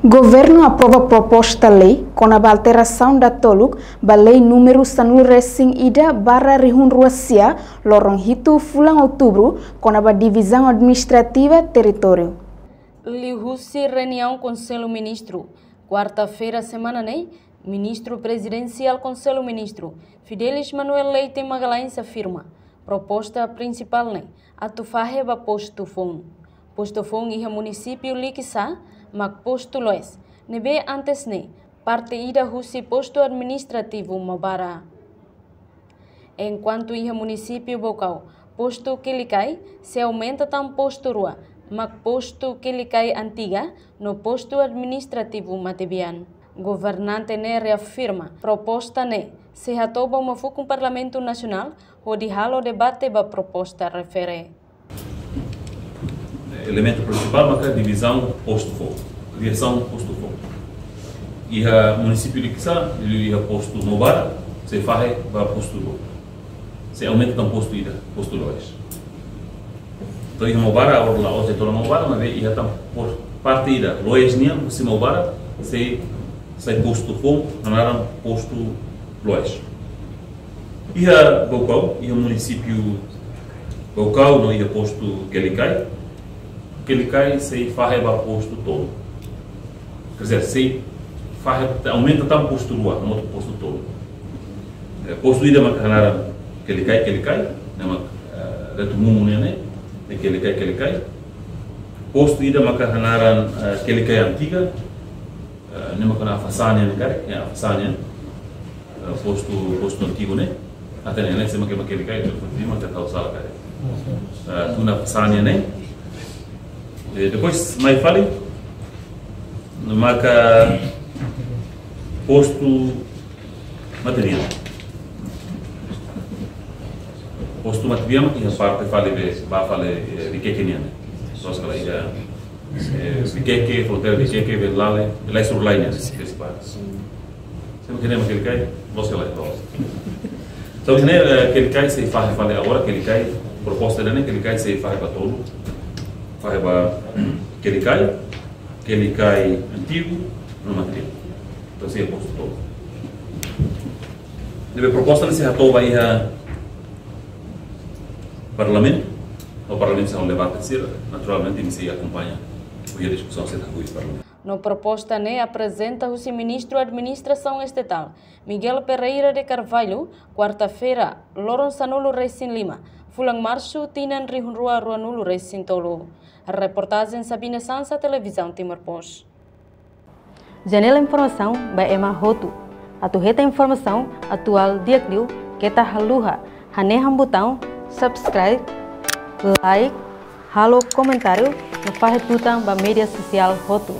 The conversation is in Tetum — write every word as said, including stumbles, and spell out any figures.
Governu aprova proposta lei kona-ba alterasaun datoluk ba lei númeru sanulu resin ida barra rihun rua sia, loron hitu fulan Outubru, kona-ba divizaun administrativa territóriu. Liuhusi reuniaun Konsellu Ministru, kuarta-feira semana ne'e, Ministru Prezidensiál Konsellu Ministru, Fidelis Manuel Leite Magalhães afirma, proposta prinsipál ne'e atu fahe ba postu foun. Postu foun iha munisípiu Likisá, mak postu Loes, ne'ebé antes ne'e parte ida husi postu administrativu Maubara. Enkuantu iha munisípiu Baucau, postu Quelicai sei aumenta tan postu rua, mak postu Quelicai Antiga no postu administrativu Matebian. Governante ne'e reafirma, proposta ne'e sei hato'o ba uma fukun Parlamentu Nasionál hodi halo debate ba proposta refere. Elementu prinsipál maka divizaun postu foun, kriasaun postu foun. Iha munisípiu Likisá, liuliu iha postu Maubara, sei fahe ba postu rua. Sei aumenta tan postu ida, postu Loes. Entaun iha Maubara, agora la'ós de'it to'o Maubara, maibé iha tan pos-, parte ida, Loes nian, husi Maubara, sei sai postu foun, hanaran postu Loes. Iha Baucau, iha munisípiu Baucau no iha postu Quelicai. Quelicai sei fahe ba postu tolu. Quer dizer, sei fahe, aumenta tan postu rua, hamutuk postu tolu. Eh, postu ida maka hanaran Quelicai, Quelicai, ne'e mak, eh, Retu Mumu nian ne'e, ne'e Quelicai, Quelicai. Postu ida maka hanaran, eh, Quelicai Antiga, eh, ne'e mak kona Afasá nian ne'e karik, ya, Afasá nian. Eh, postu, postu antigu ne'e. Até ne'e, ne'e, se mak, mak Quelicai, eu fui prima, até tal sala karik. Eh, tun Afasá nian ne'e. Eh, depois, mai fali, maka postu Matebian. Postu Matebian, iha parte fali be, ba fali, eh, Viqueque nian. Loos ka lae, iha, eh, Viqueque, fronteira Viqueque, be Lale, be Lais-Urlai nian, be si ba. Sempre que nem aquele cai, loos ka lae, loos. Entaun, ne'e, eh, Quelicai sei fahe fali agora, Quelicai, proposta ne'e, Quelicai sei fahe ba tolu. Fahe ba Quelicai, Quelicai Antigu, no Matebian. Entaun, sei postu tolu. Ne'ebé proposta ne'e sei hato'o ba iha Parlamentu, no Parlamentu sei halo debate sira, naturalmente, imi sei akompaña, ohin diskusaun sei tau iha Parlamentu. No proposta ne'e aprezenta husi Ministru Administrasaun Estatál, Miguel Pereira de Carvalho, kuarta-feira, loron sanulu resin lima, fulan Marsu, tinan rihun rua ruanulu resin tolu. Reportajen Sabina Sansa, Televizaun Timor Post. Janela informasaun ba ema hotu. Atu hetan informasaun atuál di'ak liu, keta haluha hanehan butaun subscribe, like, halo komentáriu, no fahe tutan ba média sosiál hotu.